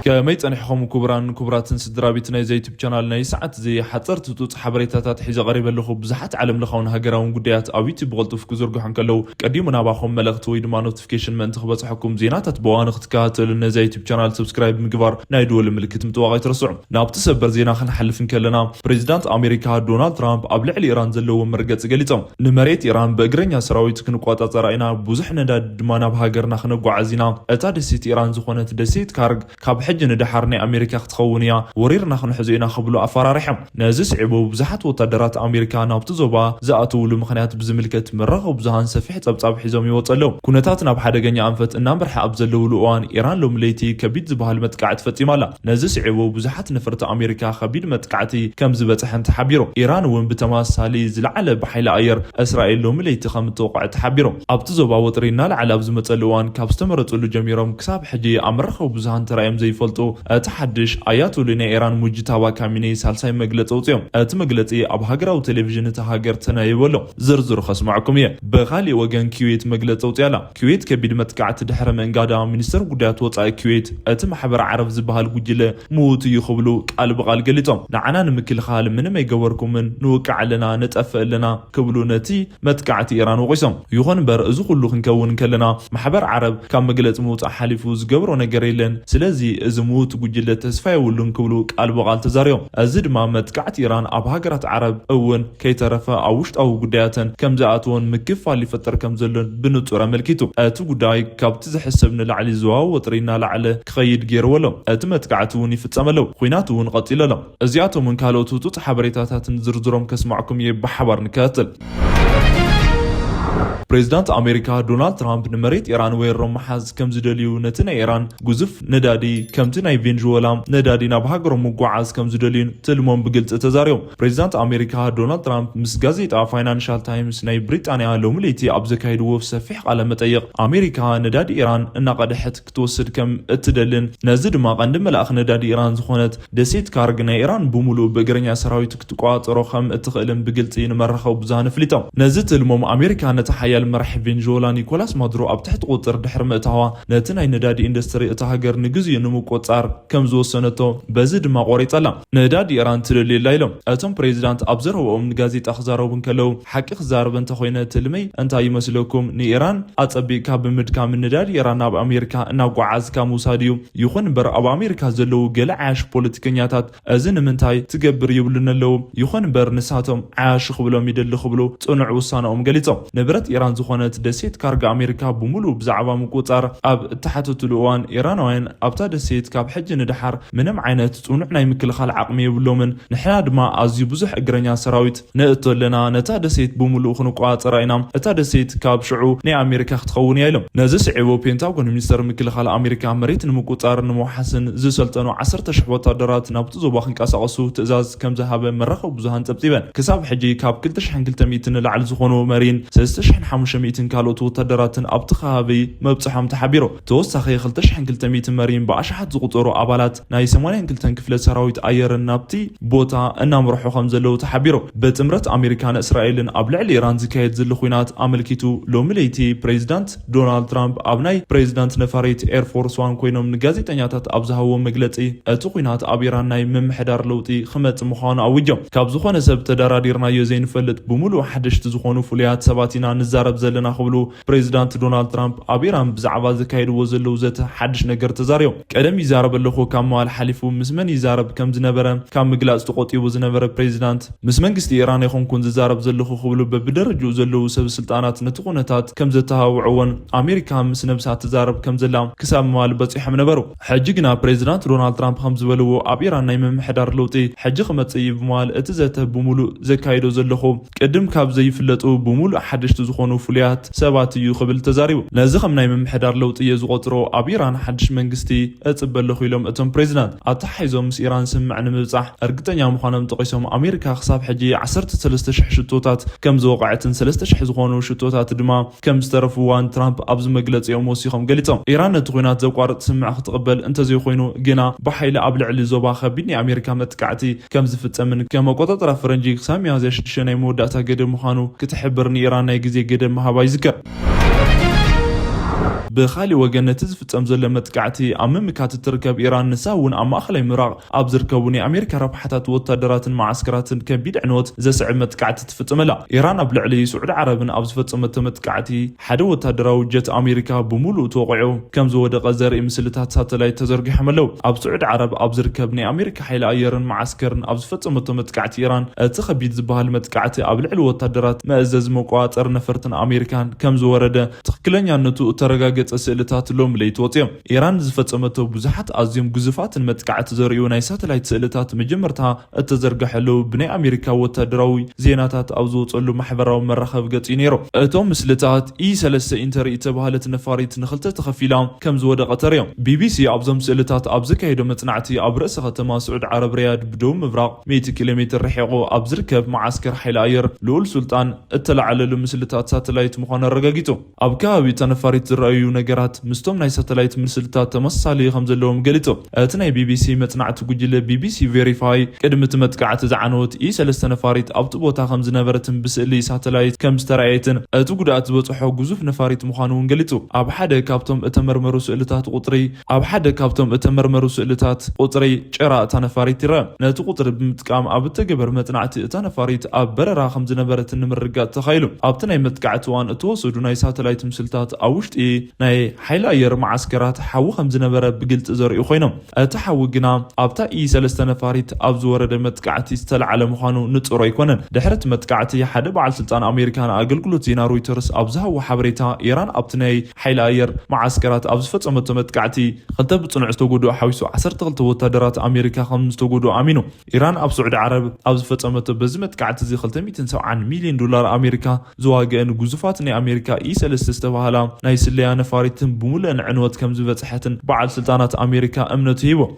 ከመይ ጸኒሕኹም ክቡራን ክቡራትን ስድራ ቤት ናይዚ ዩቱብ ቻናል? ናይ ሰዓት እዚ ሓጸርቲ ጡጥ ሓበሬታታት ሒዘ ቀሪበ ኣለኹ። ብዙሓት ዓለም ለኻውን ሃገራውን ጉዳያት ኣብ ዩቱብ ብቐልጡፍ ክዝርግሑ እንከለዉ፣ ቀዲሙ ናባኹም መልእኽቲ ወይ ድማ ኖቲፊኬሽን ምእንቲ ክበጽሐኩም፣ ዜናታት ብእዋኑ ክትከታተሉ ነዚ ዩቱብ ቻናል ሰብስክራይብ ምግባር፣ ናይ ደወል ምልክት ምጥዋቕ ኣይትረስዑ። ናብቲ ሰበር ዜና ክንሓልፍ እንከለና፣ ፕሬዚዳንት ኣሜሪካ ዶናልድ ትራምፕ ኣብ ልዕሊ ኢራን ዘለዎ መርገጺ ገሊጾም። ንመሬት ኢራን ብእግረኛ ሰራዊት ክንቆጻጸራ ኢና፣ ብዙሕ ነዳዲ ድማ ናብ ሃገርና ክነጓዓዝ ኢና። እታ ደሴት ኢራን ዝኾነት ደሴት ካርግ ካብ ሕጂ ንደሓር ናይ ኣሜሪካ ክትኸውን እያ፣ ወሪርና ክንሕዞ ኢና ክብሉ ኣፈራሪሖም። ነዚ ስዒቡ ብዙሓት ወታደራት ኣሜሪካ ናብቲ ዞባ ዝኣተውሉ ምኽንያት ብዝምልከት መራኸቢ ብዙሃን ሰፊሕ ጸብጻብ ሒዞም ይወጹ ኣለዉ። ኩነታት ናብ ሓደገኛ ኣንፈት እናምርሐ ኣብ ዘለውሉ እዋን፣ ኢራን ሎሚ ለይቲ ከቢድ ዝበሃል መጥቃዕቲ ፈጺማ ኣላ። ነዚ ስዒቡ ብዙሓት ነፈርቲ ኣሜሪካ ከቢድ መጥቃዕቲ ከም ዝበጽሐን ተሓቢሩ። ኢራን እውን ብተመሳሳሊ ዝለዓለ ብሓይሊ ኣየር እስራኤል ሎሚ ለይቲ ከም እተወቕዐ ተሓቢሩ። ኣብቲ ዞባ ወጥሪ እናለዓለ ኣብ ዝመጸሉ እዋን፣ ካብ ዝተመረጹሉ ጀሚሮም ክሳብ ሕጂ ኣብ መራኸቢ ብዙሃን ተራእዮም ዘይፈልጡ እቲ ሓድሽ ኣያቶሊ ናይ ኢራን ሙጅታባ ካሚኔ ሳልሳይ መግለጺ ኣውጺኦም። እቲ መግለጺ ኣብ ሃገራዊ ቴሌቪዥን እታ ሃገር ተነቢቡ ኣሎ። ዝርዝሩ ከስማዕኩም እየ። ብኻሊእ ወገን ኩዌት መግለጺ ኣውጺኣ ኣላ። ኩዌት ከቢድ መጥቃዕቲ ድሕሪ ምእንጋዳ፣ ሚኒስተር ጉዳያት ወጻኢ ኩዌት እቲ ማሕበር ዓረብ ዝበሃል ጉጅለ ምዉት እዩ ክብሉ ቃል ብቓል ገሊጾም። ንዓና ንምክልኻል ምንም ኣይገበርኩምን፣ ንውቃዕ ኣለና፣ ንጠፍእ ኣለና ክብሉ ነቲ መጥቃዕቲ ኢራን ወቒሶም። ይኹን እምበር፣ እዚ ኩሉ ክንከውን ከለና፣ ማሕበር ዓረብ ካብ መግለጺ ምውጻእ ሓሊፉ ዝገብሮ ነገር የለን። ስለዚ እዚ ምዉት ጉጅለ ተስፋ የብሉን ክብሉ ቃል ብቓል ተዛሪቦም። እዚ ድማ መጥቃዕቲ ኢራን ኣብ ሃገራት ዓረብ እውን ከይተረፈ ኣብ ውሽጣዊ ጉዳያተን ከም ዝኣትዎን ምክፋል ይፈጥር ከም ዘሎን ብንጹር ኣመልኪቱ። እቲ ጉዳይ ካብቲ ዝሕሰብ ንላዕሊ ዞባዊ ወጥሪ እናለዓለ ክኸይድ ገይርዎ ኣሎ። እቲ መጥቃዕቲ እውን ይፍጸም ኣሎ። ኲናት እውን ቀጺሉ ኣሎ። እዚኣቶምን ካልኦት ህጹጽ ሓበሬታታትን ዝርዝሮም ከስማዕኩም እየ። ብሓባር ንከታተል። ፕሬዚዳንት ኣሜሪካ ዶናልድ ትራምፕ ንመሬት ኢራን ወሪሮም ምሓዝ ከም ዝደልዩ፣ ነቲ ናይ ኢራን ግዙፍ ነዳዲ ከምቲ ናይ ቬንዙዌላ ነዳዲ ናብ ሃገሮም ምጉዓዝ ከም ዝደልዩን ትልሞም ብግልጺ ተዛሪቦም። ፕሬዚዳንት ኣሜሪካ ዶናልድ ትራምፕ ምስ ጋዜጣ ፋይናንሻል ታይምስ ናይ ብሪጣንያ ሎሚ ለይቲ ኣብ ዘካየድዎ ሰፊሕ ቃለ መጠይቕ፣ ኣሜሪካ ነዳዲ ኢራን እናቐድሐት ክትወስድ ከም እትደልን፣ ነዚ ድማ ቀንዲ መልኣኽ ነዳዲ ኢራን ዝኾነት ደሴት ካርግ ናይ ኢራን ብምሉእ ብእግረኛ ሰራዊት ክትቆጻጸሮ ከም እትኽእልን ብግልጺ ንመራኸቢ ብዙሃን ኣፍሊጦም። ነዚ ትልሞም ኣሜሪካ ነቲ ሓያል መራሒ ቬንዙዌላ ኒኮላስ ማዱሮ ኣብ ትሕቲ ቁጽጥር ድሕሪ ምእታዋ፣ ነቲ ናይ ነዳዲ ኢንዱስትሪ እታ ሃገር ንግዚኡ ንምቁጽጻር ከም ዝወሰነቶ፣ በዚ ድማ ቆሪጻ ኣላ። ነዳዲ ኢራን ትደልየላ ኢሎም። እቶም ፕሬዚዳንት ኣብ ዘረብኦም ንጋዜጣ ክዛረቡ እንከለዉ፣ ሓቂ ክዛረብ እንተኾይነ ትልመይ እንታይ ይመስለኩም? ንኢራን ኣጸቢቕካ ብምድካም ነዳዲ ኢራን ናብ ኣሜሪካ እናጓዓዝካ ምውሳድ እዩ። ይኹን እምበር ኣብ ኣሜሪካ ዘለዉ ገለ ዓያሹ ፖለቲከኛታት እዚ ንምንታይ ትገብር ይብሉኒ ኣለዉ። ይኹን እምበር ንሳቶም ዓያሹ ክብሎም ይደሊ ክብሉ ጽኑዕ ውሳነኦም ገሊጾም። ንብረት ኢራን ዝኾነት ደሴት ካርጋ ኣሜሪካ ብምሉእ ብዛዕባ ምቁጽጻር ኣብ እተሓተትሉ እዋን፣ ኢራናውያን ኣብታ ደሴት ካብ ሕጂ ንደሓር ምንም ዓይነት ጽኑዕ ናይ ምክልኻል ዓቕሚ የብሎምን። ንሕና ድማ ኣዝዩ ብዙሕ እግረኛ ሰራዊት ነእቶ ኣለና። ነታ ደሴት ብምሉኡ ክንቆጻጸራ ኢና። እታ ደሴት ካብ ሽዑ ናይ ኣሜሪካ ክትኸውን እያ ኢሎም። ነዚ ስዒቡ ፔንታጎን ሚኒስተር ምክልኻል ኣሜሪካ መሬት ንምቁጽጻር ንምውሓስን ዝሰልጠኑ ዓሰርተ ሽሕ ወታደራት ናብቲ ዞባ ክንቀሳቐሱ ትእዛዝ ከም ዝሃበ መራኸቢ ብዙሃን ጸብጺበን። ክሳብ ሕጂ ካብ ክልተ ሽሕን ክልተ ሚእትን ንላዕሊ ዝኾኑ መሪን ሰለስተ ሽሕን ሓሙሽተ ሚእትን ካልኦት ወታደራትን ኣብቲ ከባቢ መብጽሖም ተሓቢሩ። ተወሳኺ ክልተ ሽሕን ክልተ ሚእትን መሪን ብኣሽሓት ዝቑጸሩ ኣባላት ናይ ሰማንያን ክልተን ክፍለ ሰራዊት ኣየርን ናብቲ ቦታ እናምርሑ ከም ዘለዉ ተሓቢሩ። ብጥምረት ኣሜሪካን እስራኤልን ኣብ ልዕሊ ኢራን ዝካየድ ዘሎ ኲናት ኣመልኪቱ፣ ሎሚ ለይቲ ፕሬዚዳንት ዶናልድ ትራምፕ ኣብ ናይ ፕሬዚዳንት ነፋሪት ኤር ፎርስ ዋን ኮይኖም ንጋዜጠኛታት ኣብ ዝሃብዎ መግለጺ፣ እቲ ኲናት ኣብ ኢራን ናይ ምምሕዳር ለውጢ ክመጽእ ምዃኑ ኣዊጆም። ካብ ዝኾነ ሰብ ተደራዲርናዮ ዘይንፈልጥ፣ ብምሉእ ሓደሽቲ ዝኾኑ ፍሉያት ሰባት ኢና ንዛረብ ዘለና ክብሉ ፕሬዚዳንት ዶናልድ ትራምፕ ኣብ ኢራን ብዛዕባ ዘካየድዎ ዘለዉ ዘተ ሓድሽ ነገር ተዛሪቦም። ቀደም ይዛረብ ኣለኹ ካብ ምባል ሓሊፉ፣ ምስ መን ይዛረብ ከም ዝነበረ ካብ ምግላጽ ተቖጢቡ ዝነበረ ፕሬዚዳንት፣ ምስ መንግስቲ ኢራን ኣይኮንኩን ዝዛረብ ዘለኹ ክብሉ በብደረጅኡ ዘለዉ ሰብ ስልጣናት ነቲ ኩነታት ከም ዘተባብዕዎን ኣሜሪካ ምስ ነብሳ ትዛረብ ከም ዘላ ክሳብ ምባል በጺሖም ነበሩ። ሕጂ ግና ፕሬዚዳንት ዶናልድ ትራምፕ ከም ዝበልዎ፣ ኣብ ኢራን ናይ ምምሕዳር ለውጢ ሕጂ ክመጽእ እዩ ብምባል እቲ ዘተ ብምሉእ ዘካይዶ ዘለኹ ቅድም ካብ ዘይፍለጡ ብምሉእ ሓደሽቲ ዝኾኑ ፍሉያት ሰባት እዩ ክብል ተዛሪቡ። ነዚ ከም ናይ ምምሕዳር ለውጢ እየ ዝቖጽሮ፣ ኣብ ኢራን ሓድሽ መንግስቲ እጽበ ኣለኹ ኢሎም እቶም ፕሬዚዳንት። ኣተሓሒዞም ምስ ኢራን ስምምዕ ንምብጻሕ እርግጠኛ ምዃኖም ጠቒሶም፣ ኣሜሪካ ክሳብ ሕጂ ዓሰርተ ሰለስተ ሽሕ ሽቶታት ከም ዝወቕዐትን ሰለስተ ሽሕ ዝኾኑ ሽቶታት ድማ ከም ዝተረፍዋን ትራምፕ ኣብዚ መግለጺኦም ወሲኾም ገሊጾም። ኢራን ነቲ ኲናት ዘቋርጽ ስምምዕ ክትቕበል እንተዘይኮይኑ ግና ብሓይሊ ኣብ ልዕሊ ዞባ ከቢድ ናይ ኣሜሪካ መጥቃዕቲ ከም ዝፍጸምን ከም ኣቆጻጽራ ፈረንጂ ክሳብ ሚያዝያ ሽዱሽተ ናይ መወዳእታ ገደብ ምዃኑ ክትሕብር ንኢራን ናይ ግዜ ገደብ ምሃባ ይዝከር። ብኻሊእ ወገን፣ ነቲ ዝፍጸም ዘሎ መጥቃዕቲ ኣብ ምምካት እትርከብ ኢራን፣ ንሳ እውን ኣብ ማእኸላይ ምብራቕ ኣብ ዝርከቡ ናይ ኣሜሪካ ረብሓታት፣ ወታደራትን መዓስከራትን ከቢድ ዕንወት ዘስዕብ መጥቃዕቲ ትፍጽም ኣላ። ኢራን ኣብ ልዕሊ ስዑዲ ዓረብን ኣብ ዝፈጸመቶ መጥቃዕቲ፣ ሓደ ወታደራዊ ጀት ኣሜሪካ ብምሉኡ ተወቒዑ ከም ዝወደቐ ዘርኢ ምስልታት ሳተላይት ተዘርጊሖም ኣለዉ። ኣብ ስዑዲ ዓረብ ኣብ ዝርከብ ናይ ኣሜሪካ ሓይሊ ኣየርን መዓስከርን ኣብ ዝፈጸመቶ መጥቃዕቲ፣ ኢራን እቲ ከቢድ ዝበሃል መጥቃዕቲ ኣብ ልዕሊ ወታደራት፣ መእዘዚ መቆጻጸሪ ነፈርትን ኣሜሪካን ከም ዝወረደ ትኽክለኛነቱ እተረጋገጸ ስእልታት ሎሚ ለይቲ ወጺኦም። ኢራን ዝፈጸመቶ ብዙሓት ኣዝዮም ግዙፋትን መጥቃዕቲ ዘርእዩ ናይ ሳተላይት ስእልታት መጀመርታ እተዘርግሐሉ ብናይ ኣሜሪካ ወታደራዊ ዜናታት ኣብ ዝወጸሉ ማሕበራዊ መራኸቢ ገጽ እዩ ነይሩ። እቶም ምስልታት ኢ ሰለስተ ኢንተሪ እተባህለት ነፋሪት ንኽልተ ተኸፊላ ከም ዝወደቐ ተርእዮም። ቢቢሲ ኣብዞም ስእልታት ኣብ ዘካየዶ መጽናዕቲ፣ ኣብ ርእሰ ከተማ ስዑድ ዓረብ ሪያድ ብደቡብ ምብራቕ ሚእቲ ኪሎ ሜትር ርሒቑ ኣብ ዝርከብ መዓስከር ሓይሊ ኣየር ልኡል ሱልጣን እተላዕለሉ ምስልታት ሳተላይት ምዃኑ ኣረጋጊጹ። ኣብ ከባቢ እታ ነፋሪት ዝረኣዩ ነገራት ምስቶም ናይ ሳተላይት ምስልታት ተመሳሳሊ ከም ዘለዎም ገሊጹ። እቲ ናይ ቢቢሲ መጽናዕቲ ጉጅለ ቢቢሲ ቬሪፋይ፣ ቅድሚ እቲ መጥቃዕቲ ዝዓነወት ኢ ሰለስተ ነፋሪት ኣብቲ ቦታ ከም ዝነበረትን ብስእሊ ሳተላይት ከም ዝተረኣየትን፣ እቲ ጉድኣት ዝበጽሖ ግዙፍ ነፋሪት ምዃኑ እውን ገሊጹ። ኣብ ሓደ ካብቶም እተመርመሩ ስእልታት ቁጽሪ ኣብ ሓደ ካብቶም እተመርመሩ ስእልታት ቁጽሪ ጭራ እታ ነፋሪት ይረአ። ነቲ ቁጽሪ ብምጥቃም ኣብ እተገበረ መጽናዕቲ፣ እታ ነፋሪት ኣብ በረራ ከም ዝነበረትን ንምርግጋጽ ተኻኢሉ። ኣብቲ ናይ መጥቃዕቲ እዋን እተወሰዱ ናይ ሳተላይት ምስልታት ኣብ ውሽጢ ናይ ሓይሊ ኣየር መዓስከራት ሓዊ ከም ዝነበረ ብግልጺ ዘርእዩ ኮይኖም፣ እቲ ሓዊ ግና ኣብታ ኢ ሰለስተ ነፋሪት ኣብ ዝወረደ መጥቃዕቲ ዝተላዕለ ምዃኑ ንጹር ኣይኮነን። ድሕሪ እቲ መጥቃዕቲ፣ ሓደ በዓል ስልጣን ኣሜሪካ ንኣገልግሎት ዜና ሮይተርስ ኣብ ዝሃቦ ሓበሬታ፣ ኢራን ኣብቲ ናይ ሓይሊ ኣየር መዓስከራት ኣብ ዝፈጸመቶ መጥቃዕቲ፣ ክልተ ብጽኑዕ ዝተጎድኡ ሓዊሱ ዓሰርተ ክልተ ወታደራት ኣሜሪካ ከም ዝተጎድኡ ኣሚኑ። ኢራን ኣብ ስዑዲ ዓረብ ኣብ ዝፈጸመቶ በዚ መጥቃዕቲ እዚ ክልተ ሚእትን ሰብዓን ሚልዮን ዶላር ኣሜሪካ ዝዋግአን ግዙፋት ናይ ኣሜሪካ ኢ ሰለስተ ዝተባህላ ናይ ስለያ ነፋሪትን ብምሉእን ዕንወት ከም ዝበጽሐትን በዓል ስልጣናት ኣሜሪካ እምነቱ ሂቦም።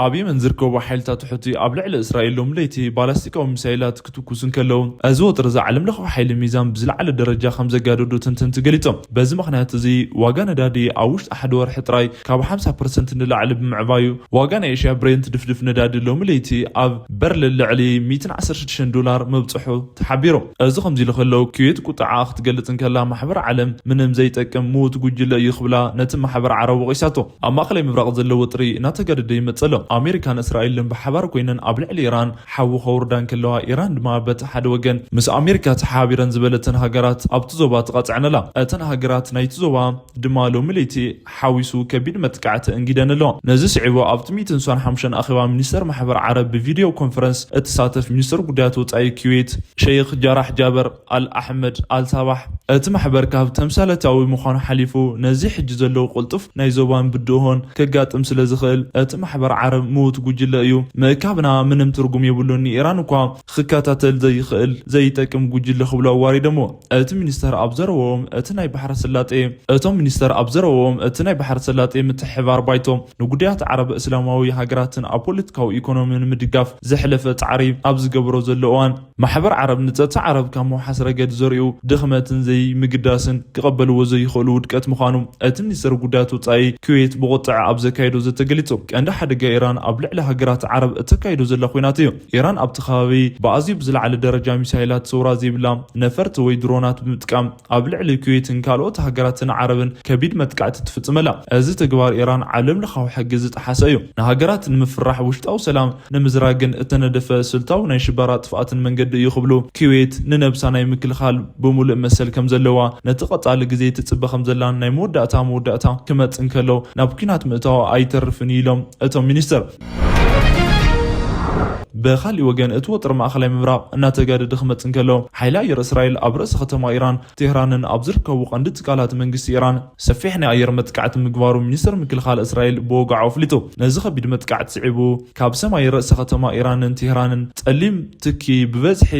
ኣብ የመን ዝርከቡ ሓይልታት ሑቲ ኣብ ልዕሊ እስራኤል ሎም ለይቲ ባላስቲካዊ ሚሳይላት ክትኩስ እንከለዉ፣ እዚ ወጥሪ እዚ ዓለም ለኻዊ ሓይሊ ሚዛን ብዝለዓለ ደረጃ ከም ዘጋደዶ ተንተንቲ ገሊጾም። በዚ ምኽንያት እዚ ዋጋ ነዳዲ ኣብ ውሽጢ ሓደ ወርሒ ጥራይ ካብ ሓምሳ ፐርሰንት ንላዕሊ ብምዕባዩ፣ ዋጋ ናይ ኤሽያ ብሬንት ድፍድፍ ነዳዲ ሎሚ ለይቲ ኣብ በርሊን ልዕሊ ሚእትን ዓሰርተ ሽዱሽተን ዶላር ምብጽሑ ተሓቢሩ። እዚ ከምዚ ኢሉ ከሎ፣ ኩዌት ቁጥዓኣ ክትገልጽ እንከላ፣ ማሕበር ዓለም ምንም ዘይጠቅም ምዉት ጉጅለ እዩ ክብላ ነቲ ማሕበር ዓረብ ወቒሳቶ። ኣብ ማእከላይ ምብራቕ ዘሎ ወጥሪ እናተጋደደ ይመጽእ ኣሎ። ኣሜሪካን እስራኤልን ብሓባር ኮይነን ኣብ ልዕሊ ኢራን ሓዊ ከውርዳ እንከለዋ፣ ኢራን ድማ በቲ ሓደ ወገን ምስ ኣሜሪካ ተሓባቢረን ዝበለተን ሃገራት ኣብቲ ዞባ ትቐጽዐን ኣላ። እተን ሃገራት ናይቲ ዞባ ድማ ሎሚ ለይቲ ሓዊሱ ከቢድ መጥቃዕቲ እንጊደን ኣለዋ። ነዚ ስዒቡ ኣብቲ ሚእትን ሓምሳን ኣኼባ ሚኒስተር ማሕበር ዓረብ ብቪድዮ ኮንፈረንስ እትሳተፍ ሚኒስተር ጉዳያት ወጻኢ ኩዌት ሸይኽ ጃራሕ ጃበር ኣል ኣሕመድ ኣል ሳባሕ፣ እቲ ማሕበር ካብ ተምሳሌታዊ ምዃኑ ሓሊፉ ነዚ ሕጂ ዘለዎ ቅልጡፍ ናይ ዞባን ብድሆን ከጋጥም ስለ ዝኽእል፣ እቲ ማሕበር ዓረብ ምዉት ጉጅለ እዩ፣ ምእካብና ምንም ትርጉም የብሉን፣ ንኢራን እኳ ክከታተል ዘይኽእል ዘይጠቅም ጉጅለ ክብሉ ኣዋሪዶምዎ። እቲ ሚኒስተር ኣብ ዘረብኦም እቲ ናይ ባሕረ ሰላጤ እቶም ሚኒስተር ኣብ ዘረብኦም፣ እቲ ናይ ባሕረ ሰላጤ ምትሕብባር ባይቶ ንጉዳያት ዓረብ እስላማዊ ሃገራትን ኣብ ፖለቲካዊ ኢኮኖሚ ንምድጋፍ ዘሕለፈ ጻዕሪ ኣብ ዝገብሮ ዘሎ እዋን፣ ማሕበር ዓረብ ንጸጥታ ዓረብ ካብ ምውሓስ ረገድ ዘርእዩ ድኽመትን ዘይምግዳስን ክቐበልዎ ዘይኽእሉ ውድቀት ምዃኑ እቲ ሚኒስተር ጉዳያት ወጻኢ ኩዌት ብቑጥዐ ኣብ ዘካየዶ ዘተ ገሊጹ። ቀንዲ ሓደጋ ኢራን ኣብ ልዕሊ ሃገራት ዓረብ እተካይዶ ዘላ ኲናት እዩ። ኢራን ኣብቲ ከባቢ ብኣዝዩ ብዝለዓለ ደረጃ ሚሳይላት ሰውራ ዘይብላ ነፈርቲ ወይ ድሮናት ብምጥቃም ኣብ ልዕሊ ኩዌትን ካልኦት ሃገራትን ዓረብን ከቢድ መጥቃዕቲ ትፍጽም ኣላ። እዚ ተግባር ኢራን ዓለም ለኻዊ ሕጊ ዝጠሓሰ እዩ። ንሃገራት ንምፍራሕ፣ ውሽጣዊ ሰላም ንምዝራግን እተነደፈ ስልታዊ ናይ ሽበራ ጥፍኣትን መንገዲ እዩ ክብሉ፣ ኩዌት ንነብሳ ናይ ምክልኻል ብምሉእ መሰል ከም ዘለዋ፣ ነቲ ቀጻሊ ግዜ ትጽበ ከም ዘላን ናይ መወዳእታ መወዳእታ ክመጽእ እንከሎ ናብ ኲናት ምእታዋ ኣይተርፍን እዩ ኢሎም እቶም ሚኒስተር። ብኻሊእ ወገን፣ እቲ ወጥሪ ማእኸላይ ምብራቕ እናተጋደደ ክመጽእ እንከሎ፣ ሓይሊ ኣየር እስራኤል ኣብ ርእሲ ከተማ ኢራን ቴህራንን ኣብ ዝርከቡ ቀንዲ ትካላት መንግስቲ ኢራን ሰፊሕ ናይ ኣየር መጥቃዕቲ ምግባሩ ሚኒስተር ምክልኻል እስራኤል ብወግዓኡ ኣፍሊጡ። ነዚ ከቢድ መጥቃዕቲ ስዒቡ፣ ካብ ሰማይ ርእሰ ከተማ ኢራንን ቴህራንን ጸሊም ትኪ ብበዝሒ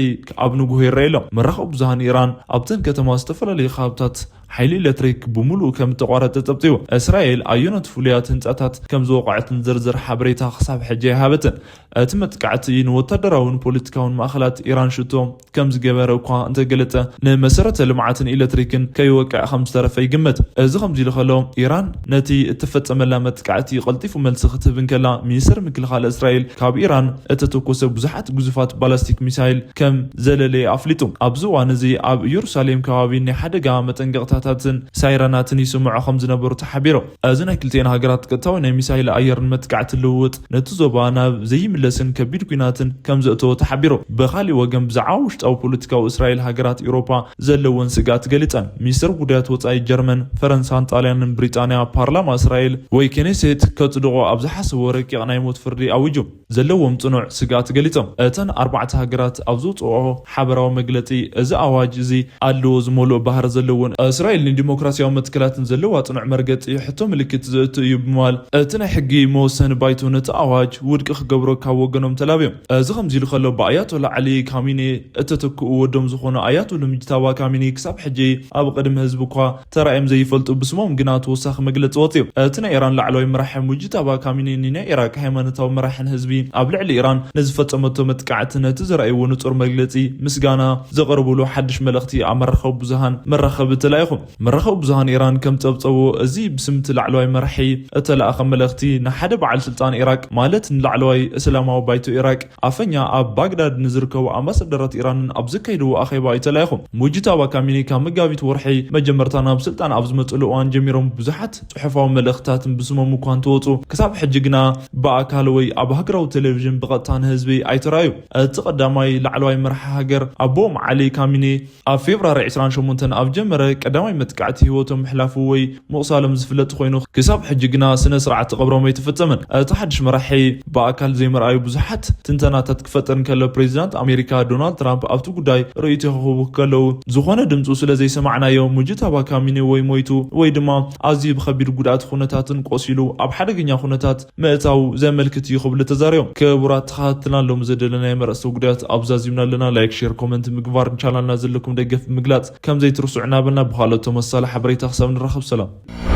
ኣብ ንግሆ ይረኣይ ኣሎ። መራኸቢ ብዙሃን ኢራን ኣብተን ከተማ ዝተፈላለዩ ከባብታት ሓይሊ ኤሌክትሪክ ብምሉኡ ከም እተቋረጸ ጸብጺቡ። እስራኤል ኣየኖት ፍሉያት ህንጻታት ከም ዝወቕዐትን ዝርዝር ሓበሬታ ክሳብ ሕጂ ኣይሃበትን። እቲ መጥቃዕቲ ንወታደራውን ፖለቲካውን ማእኸላት ኢራን ሽቶ ከም ዝገበረ እኳ እንተገለጸ፣ ንመሰረተ ልምዓትን ኤሌክትሪክን ከይወቅዕ ከም ዝተረፈ ይግመት። እዚ ከምዚ ኢሉ ከሎ፣ ኢራን ነቲ እተፈጸመላ መጥቃዕቲ ቀልጢፉ መልሲ ክትህብ እንከላ፣ ሚኒስተር ምክልኻል እስራኤል ካብ ኢራን እተተኮሰ ብዙሓት ግዙፋት ባላስቲክ ሚሳይል ከም ዘለለየ ኣፍሊጡ። ኣብዚ እዋን እዚ ኣብ ኢየሩሳሌም ከባቢ ናይ ሓደጋ መጠንቀቕታ ታትን ሳይረናትን ይስምዑ ከም ዝነበሩ ተሓቢሩ። እዚ ናይ ክልቲኤን ሃገራት ቀጥታዊ ናይ ሚሳይል ኣየርን መጥቃዕቲ ልውውጥ ነቲ ዞባ ናብ ዘይምለስን ከቢድ ኲናትን ከም ዘእተዎ ተሓቢሩ። ብኻሊእ ወገን ብዛዕባ ውሽጣዊ ፖለቲካዊ እስራኤል ሃገራት ኤውሮፓ ዘለወን ስግኣት ገሊጸን። ሚኒስትር ጉዳያት ወጻኢ ጀርመን፣ ፈረንሳን ጣልያንን ብሪጣንያ ፓርላማ እስራኤል ወይ ኬኔሴት ከጽድቖ ኣብ ዝሓሰቦ ረቂቕ ናይ ሞት ፍርዲ ኣዊጁ። ዘለዎም ጽኑዕ ስግኣት ገሊጾም። እተን ኣርባዕተ ሃገራት ኣብ ዘውጽኦ ሓበራዊ መግለጺ፣ እዚ ኣዋጅ እዚ ኣድልዎ ዝመልኦ ባህሪ ዘለዎን እስራኤል ንዲሞክራሲያዊ መትከላትን ዘለዋ ጽኑዕ መርገጺ ሕቶ ምልክት ዘእቱ እዩ ብምባል፣ እቲ ናይ ሕጊ መወሰኒ ባይቶ ነቲ ኣዋጅ ውድቂ ክገብሮ ካብ ወገኖም ተላብዮም። እዚ ከምዚ ኢሉ ከሎ፣ ብኣያቶላ ዓሊ ካሚኔ እተተክኡ ወዶም ዝኾኑ ኣያቶላ ሙጅታባ ካሚኔ ክሳብ ሕጂ ኣብ ቅድሚ ህዝቢ እኳ ተራእዮም ዘይፈልጡ፣ ብስሞም ግና ተወሳኺ መግለጺ ወጽዩ። እቲ ናይ ኢራን ላዕለዋይ መራሒ ሙጅታባ ካሚኒ ንናይ ኢራቅ ሃይማኖታዊ መራሕን ህዝቢ ኣብ ልዕሊ ኢራን ንዝፈጸመቶ መጥቃዕቲ ነቲ ዘርኣይዎ ንጹር መግለጺ ምስጋና ዘቕርብሉ ሓድሽ መልእኽቲ ኣብ መራኸቢ ብዙሃን መራኸቢ ተላኢኹ። መራኸቢ ብዙሃን ኢራን ከም ጸብጸቡ፣ እዚ ብስምቲ ላዕለዋይ መራሒ እተላእኸ መልእኽቲ ንሓደ በዓል ስልጣን ኢራቅ፣ ማለት ንላዕለዋይ እስላማዊ ባይቶ ኢራቅ ኣፈኛ ኣብ ባግዳድ ንዝርከቡ ኣምባሳደራት ኢራንን ኣብ ዘካየድዎ ኣኼባ እዩ ተላኢኹ። ሙጅታባ ካሚኒ ካብ መጋቢት ወርሒ መጀመርታ ናብ ስልጣን ኣብ ዝመጽሉ እዋን ጀሚሮም ብዙሓት ጽሑፋዊ መልእኽትታትን ብስሞም እኳ እንተወጹ፣ ክሳብ ሕጂ ግና ብኣካል ወይ ኣብ ሃገራዊ ቴሌቪዥን ብቐጥታ ንህዝቢ ኣይተራእዩ። እቲ ቀዳማይ ላዕለዋይ መራሒ ሃገር ኣቦኦም ዓሊ ካሚኒ ኣብ ፌብራሪ ዕስራን ሸሞንተን ኣብ ጀመረ ቀዳማይ መጥቃዕቲ ህይወቶም ምሕላፉ ወይ ምቑሳሎም ዝፍለጥ ኮይኑ፣ ክሳብ ሕጂ ግና ስነ ስርዓት ቀብሮም ኣይተፈጸመን። እቲ ሓድሽ መራሒ ብኣካል ዘይምርኣዩ ብዙሓት ትንተናታት ክፈጥር እንከሎ፣ ፕሬዚዳንት ኣሜሪካ ዶናልድ ትራምፕ ኣብቲ ጉዳይ ርእይቶ ክህቡ ከለዉ፣ ዝኾነ ድምፁ ስለ ዘይሰማዕናዮ፣ ሙጅታባ ካሚኒ ወይ ሞይቱ ወይ ድማ ኣዝዩ ብኸቢድ ጉድኣት ኩነታትን ቆሲሉ ኣብ ሓደገኛ ኩነታት ምእታው ዘመልክት እዩ ክብሉ ተዛሪቦም። ክቡራት ተኸታተልና፣ ሎሚ ዘደለናዮ መረፅቲ ጉዳያት ኣብዛዚምና ኣለና። ላይክ፣ ሼር፣ ኮመንት ምግባር፣ ንቻናልና ዘለኩም ደገፍ ምግላፅ ከም ዘይትርስዑ እናበልና፣ ብኻልኦት ተመሳሳሊ ሓበሬታ ክሳብ ንራኸብ ሰላም።